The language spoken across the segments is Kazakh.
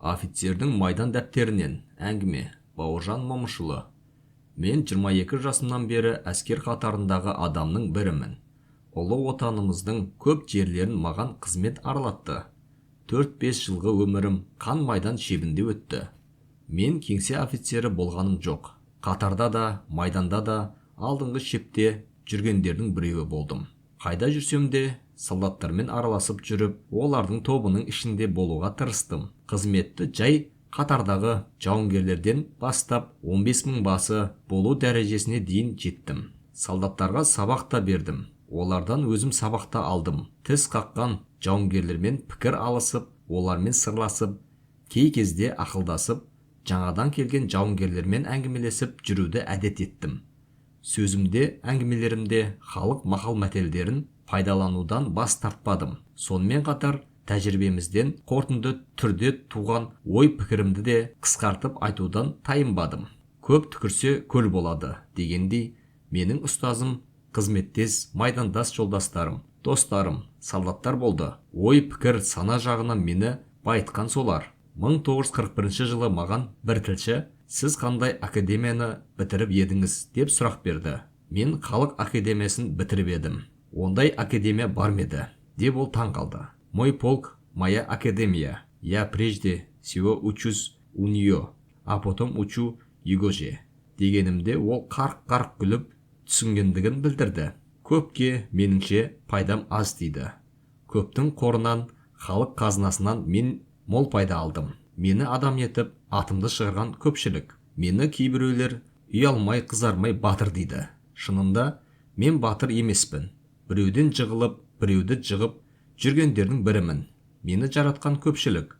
Офицердің майдан дәптерінен әңгіме. Бауыржан Момышұлы. Мен 22 жасымнан бері әскер қатарындағы адамның бірімін. Ұлы Отанымыздың көп жерлерін маған қызмет аралатты. 4-5 жылғы өмірім қан майдан шебінде өтті. Мен кеңсе офицері болғаным жоқ. Қатарда да, майданда да алдыңғы шепте жүргендердің біреуі болдым. Қайда жүрсем де солдаттармен араласып жүріп, олардың тобының ішінде болуға тырыстым. Қызметті жай қатардағы жауынгерлерден бастап 15 мың басы болу дәрежесіне дейін жеттім. Солдаттарға сабақ та бердім. Олардан өзім сабақ та алдым. Тіс қаққан жауынгерлермен пікір алысып, олармен сырласып, кей кезде ақылдасып, жаңадан келген жауынгерлермен әңгімелесіп жүруді әдет еттім. Сөзімде, әңгімелерімде халық мақал-мәтелдерін пайдаланудан бас тартпадым. Сонымен қатар тәжірибемізден қорытынды түрде туған ой-пікірімді де қысқартып айтудан тайынбадым. Көп түкірсе көл болады дегендей, менің ұстазым, қызметтес, майдандас жолдастарым, достарым, солдаттар болды. Ой-пікір, сана жағынан мені байытқан солар. 1941 жылы маған бір тілші, сіз қандай академияны бітіріп едіңіз деп сұрақ берді. Мен халық академиясын бітіріп едім. Ондай академия бар ма еді деп ол таң қалды. Мой полк, моя академия. Я прежде всего учусь у нее, а потом учу его же. Дегенімде ол қарқ-қарқ күліп түсінгендігін білдірді. Көпке меніңше пайдам аз тиді. Көптің қорынан, халық қазынасынан мен мол пайда алдым. Мені адам етіп, атымды шығарған көпшілік. Мені кейбіреулер ұялмай, қызармай батыр дейді. Шынында мен батыр емеспін. Біреуден жығылып, біреуді жығып жүргендердің бірімін. Мені жаратқан көпшілік.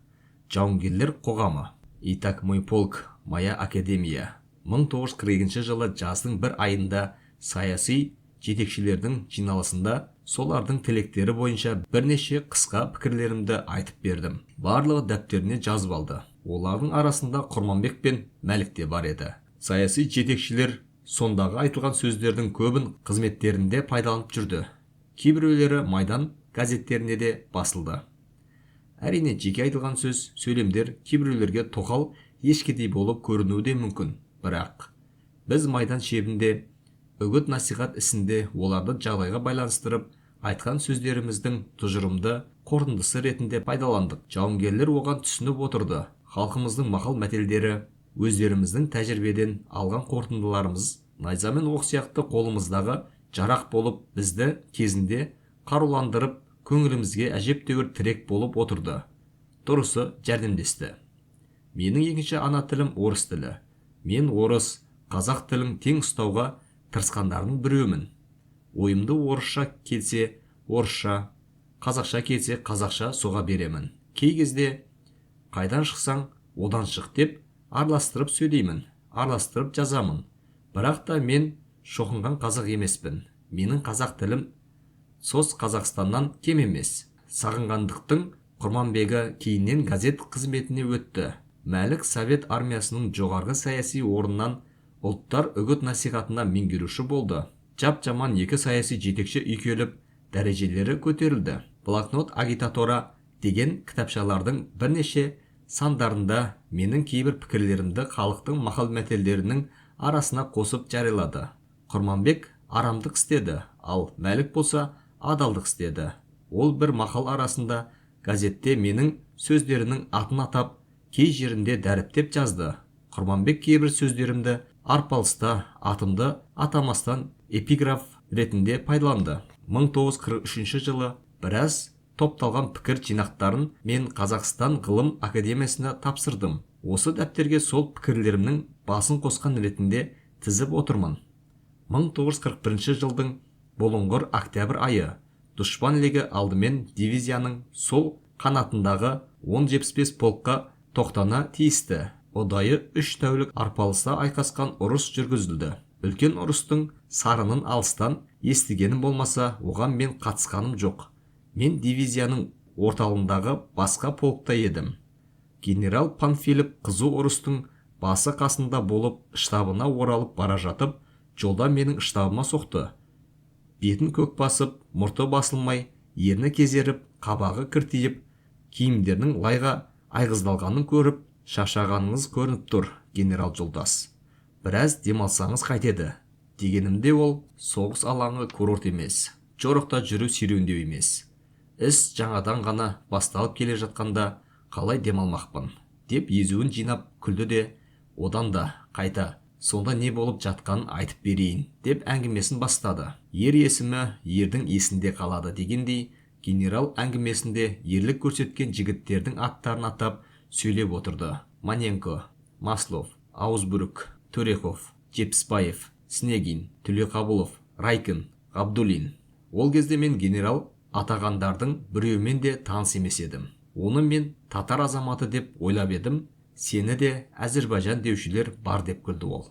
Жауынгерлер қоғамы. Итак, мой полк, моя академия. 1942 жылы жаздың бір айында саяси жетекшілердің жиналысында солардың тілектері бойынша бірнеше қысқа пікірлерімді айтып бердім. Барлығы дәптеріне жазып алды. Олардың арасында Құрманбек пен Мәлік те бар еді. Саяси жетекшілер сондағы айтылған сөздердің көбін қызметтерінде пайдаланып жүрді. Кейбіреулері майдан газеттеріне де басылды. Әрине, жеке айтылған сөз, сөйлемдер кейбіреулерге тоқал ешкідей болып көрінуі де мүмкін. Бірақ біз майдан шебінде үгіт насихат ісінде оларды жағдайға байланыстырып айтқан сөздеріміздің тұжырымды қорытындысы ретінде пайдаландық. Жауынгерлер оған түсініп отырды. Халқымыздың мақал-мәтелдері, өздеріміздің тәжірибеден алған қорытындыларымыз найза мен оқ сияқты қолымыздағы жарақ болып, бізді кезінде қаруландырып, көңілімізге әжептәуір тірек болып отырды. Дұрысы, жәрдемдесті. Менің екінші ана тілім орыс тілі. Мен орыс, қазақ тілін тең ұстауға тырысқандардың біреуімін. Ойымды орысша келсе орысша, қазақша келсе қазақша соға беремін. Кей кезде қайдан шықсаң, одан шық деп араластырып сөйлеймін, араластырып жазамын. Бірақ та мен шоқынған қазақ емеспін. Менің қазақ тілім соц Қазақстаннан кем емес. Сағынғандықтың Құрманбегі кейіннен газет қызметіне өтті. Мәлік Совет армиясының жоғарғы саяси орнынан ұлттар үгіт насихатына меңгеруші болды. Жап-жаман екі саяси жетекші үйкеліп, дәрежелері көтерілді. Блокнот агитатора деген кітапшалардың бірнеше сандарында менің кейбір пікірлерімді халықтың мақал-мәтелдерінің арасына қосып жариялады. Құрманбек арамдық істеді, ал Мәлік болса адалдық істеді. Ол бір мақал арасында газетте менің сөздерінің атын атап, кей жерінде дәріптеп жазды. Құрманбек кейбір сөздерімді арпалыста атымды атамастан эпиграф ретінде пайдаланды. 1943 жылы біраз топталған пікір жинақтарын мен Қазақстан ғылым академиясына тапсырдым. Осы дәптерге сол пікірлерімнің басын қосқан ретінде тізіп отырмын. 1941 жылдың бұлыңғыр октябрь айы. Дұшпан легі алдымен дивизияның сол қанатындағы 10-75 полкқа тоқтана тиісті. Ұдайы 3 тәулік арпалыса айқасқан ұрыс жүргізілді. Үлкен ұрыстың сарынын алыстан естігенім болмаса, оған мен қатысқаным жоқ. Мен дивизияның орталығындағы басқа полкта едім. Генерал Панфилов қызу ұрыстың басы қасында болып, штабына оралып бара жатып, жолда менің штабыма соқты. Бетін көк басып, мұрты басылмай, ерні кезеріп, қабағы кіртиіп, киімдерінің лайға Айғыздалғанын көріп, шаршағаныңыз көрініп тұр, генерал жолдас. Біраз демалсаңыз қайтеді, дегенімде ол, соғыс алаңы курорт емес, жорықта жүру серуендеу емес. Іс жаңадан ғана басталып келе жатқанда қалай демалмақпын, деп езуін жинап күлді де, одан да қайта сонда не болып жатқанын айтып берейін, деп әңгімесін бастады. Ер есімі ердің есінде қалады дегендей, генерал әңгімесінде ерлік көрсеткен жігіттердің аттарын атап сөйлеп отырды. Маненко, Маслов, Ауызбүрік, Төрехов, Жетпісбаев, Снегин, Төлеқабылов, Райкин, Ғабдуллин. Ол кезде мен генерал атағандардың біреуімен де таныс емес едім. Оны мен татар азаматы деп ойлап едім, сені де әзербайжан деушілер бар, деп күлді ол.